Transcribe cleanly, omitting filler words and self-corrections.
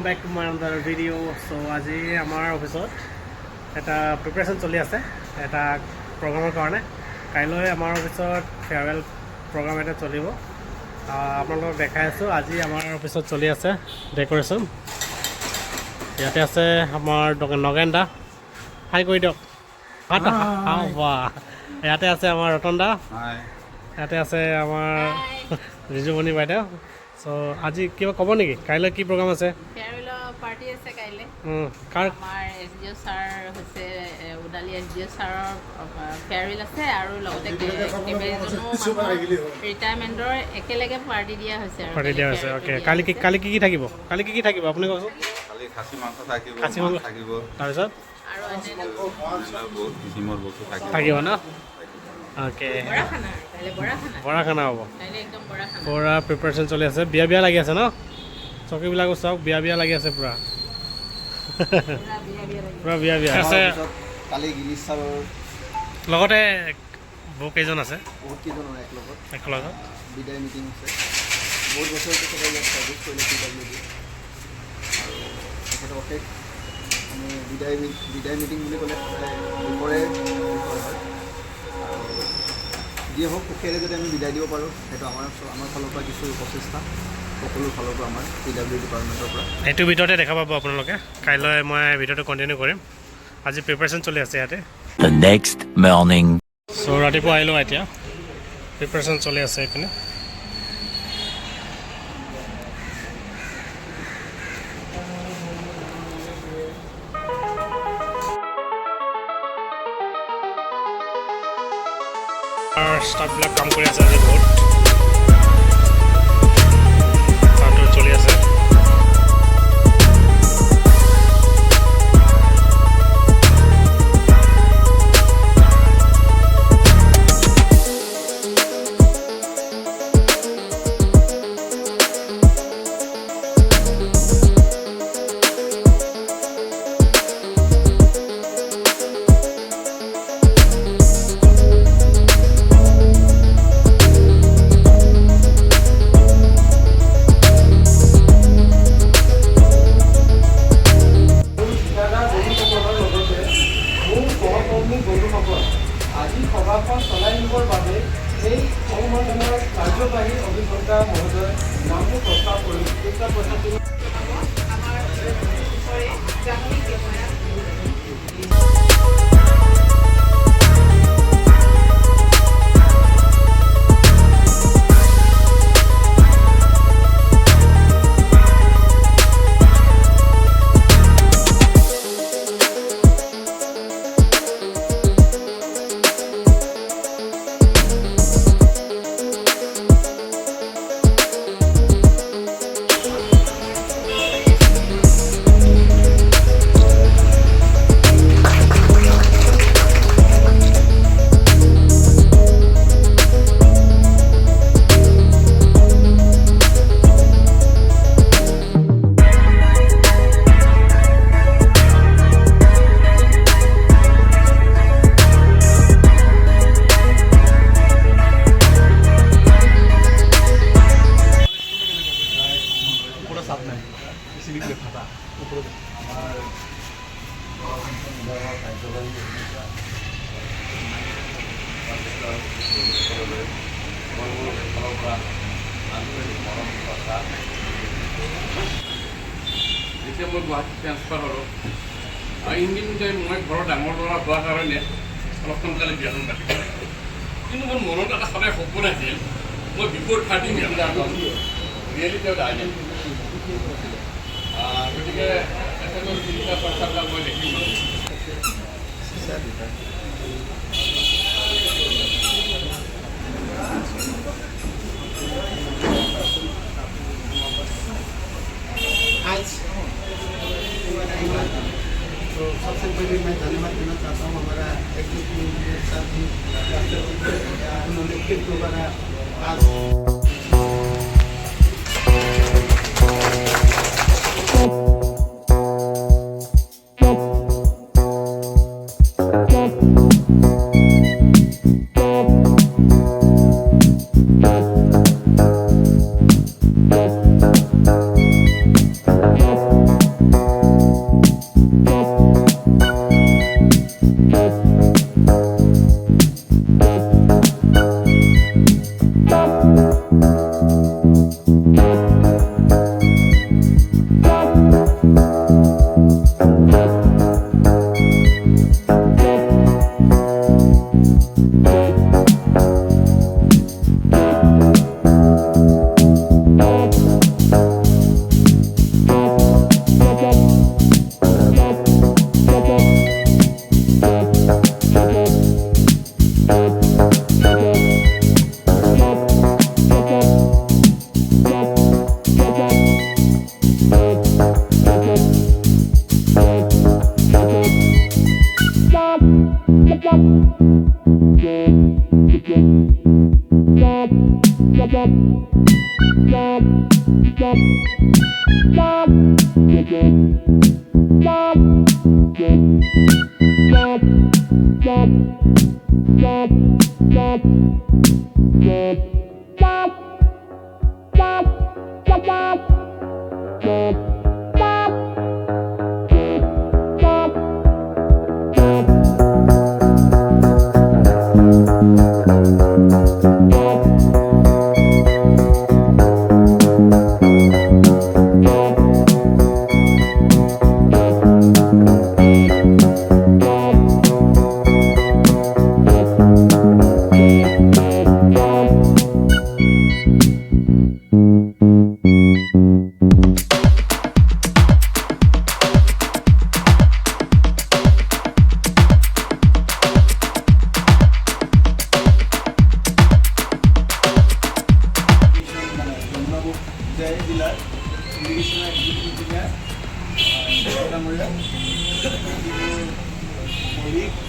Back to my another video. So আজি আমাৰ অফিচত এটা প্ৰিপেৰেশ্যন চলি আছে এটা প্ৰগ্ৰামৰ কাৰণে। কাইলৈ আমাৰ অফিচত ফেয়াৰৱেল প্ৰগ্ৰাম এটা চলিব। আপোনালোকক দেখাই আছোঁ। আজি আমাৰ অফিচত চলি আছে ডেক'ৰেশ্যন। ইয়াতে আছে আমাৰ নগেন দা, হাই কৰি দিয়ক। বাহ, ইয়াতে আছে আমাৰ ৰতন দা। ইয়াতে আছে আমাৰ ৰিজুমণি বাইদেউ। চ' আজি কিবা ক'ব নেকি? কাইলৈ কি প্ৰগ্ৰাম আছে? ফেয়াৰৱেলৰ পাৰ্টি আছে কাইলৈ। কাৰ? আমাৰ এছ ডি অ' ছাৰ হৈছে, উদালি এছ ডি অ' ছাৰৰ ফেয়াৰৱেল আছে আৰু লগতে কেইবাজনো ৰিটায়াৰমেণ্টৰ একেলগে পাৰ্টি দিয়া হৈছে আৰু পাৰ্টি দিয়া হৈছে। কাইলৈ অ'কে। ফেয়াৰৱেলটো দিয়া কালি কি হৈছে। কালি কি কি থাকিব? কালি কি কি থাকিব, আপুনি কওকচোন। কালি খাচী মাংস থাকিব। খাচী মাংস। মাছ থাকিব। তাৰপিছত? আৰু অন্যান্য। বহুত কিছিমৰ বস্তু থাকিব। থাকিব ন? অ'কে। বৰা খানা আৰু কাইলৈ বৰা খানা। বৰা খানা হ'ব। কাইলৈ একদম বৰা খানা। পূৰা প্ৰিপেৰেশ্যন চলি আছে। বিয়া বিয়া লাগি আছে ন? চকীবিলাকো চাওক, বিয়া বিয়া লাগি আছে পূৰা। পুৰা বিয়া বিয়া লাগিব। পূৰা বিয়া বিয়া আছে। পিছত কালি গিৰিশ ছাৰৰ লগতে বহু কেইজন আছে। বহুত কেইজনৰ একলগত একেলগত বিদায় মিটিং আছে। বহুত বছৰ তেখেতে ইয়াত ছাৰ্ভিচ কৰিলে পি ডাব্লিউ ডি, আৰু তেখেতৰ অশেষ আমি বিদায় মিটিং বুলি ক'লে সদায় দুখৰে বিষয় হয়। আৰু যিয়ে হওক, সুখেৰে যদি আমি বিদায় দিব পাৰোঁ, সেইটো আমাৰ ফালৰ পৰা কিছু প্ৰচেষ্টা, সকলো ফালৰ পৰা, আমাৰ পি ডাব্লিউ ডিপাৰ্টমেণ্টৰ পৰা। এইটো ভিডিঅ'তে দেখা পাব আপোনালোকে। কাইলৈ মই ভিডিঅ'টো কণ্টিনিউ কৰিম। আজি প্ৰিপেৰেশ্যন চলি আছে ইয়াতে। The next morning. চ' ৰাতিপুৱা আহিলোঁ, এতিয়া প্ৰিপেৰেশ্যন চলি আছে এইপিনে। ষ্টাফবিলাক কাম কৰি আছে। আজি বহুত কামটো চলি আছে। দাদা বন্ধুসকলৰ লগতে মোৰ সহকৰ্মী বন্ধুসকল, আজি সভাখন চলাই নিবৰ বাবে এই সংগঠনৰ কাৰ্যবাহী অভিযন্তা মহোদয় নামটো প্ৰস্তাৱ কৰিম। আমাৰ ওচৰে জাহ্নৱী কেমেৰা। আমাৰ জলসিঞ্চন বিভাগৰ কাৰ্যবাহী অভিযন্তা সকললৈ মই মোৰ ফালৰ পৰা আন্তৰিক মৰম, শ্ৰদ্ধা। যেতিয়া মই গুৱাহাটীত ট্ৰেন্সফাৰ হ'লোঁ আৰু ইন the time মই ঘৰৰ ডাঙৰ ল'ৰা হোৱাৰ কাৰণে অলপ সোনকালে বিয়াখন পাতিব লাগে। কিন্তু মোৰ মনত এটা সদায় সপোন আছিল, মই বিফ'ৰ 30 বিয়া। ৰিয়েলি তেওঁ দায়। গতিকে তেখেতৰ চিন্তা চৰ্চাবিলাক মই দেখিছোঁ। आज तो सबसे पहले मैं धन्यवाद देना चाहता हूँ हमारा एग्जीक्यूटिव इंजीनियर साहब जी, डॉक्टर जी को। उन्होंने फिर दोबारा आज জিলাৰ ইৰিগেশ্যনৰ এক্সিকিউটিভ ইঞ্জিনিয়াৰ ডাঙৰীয়া, কলিগ।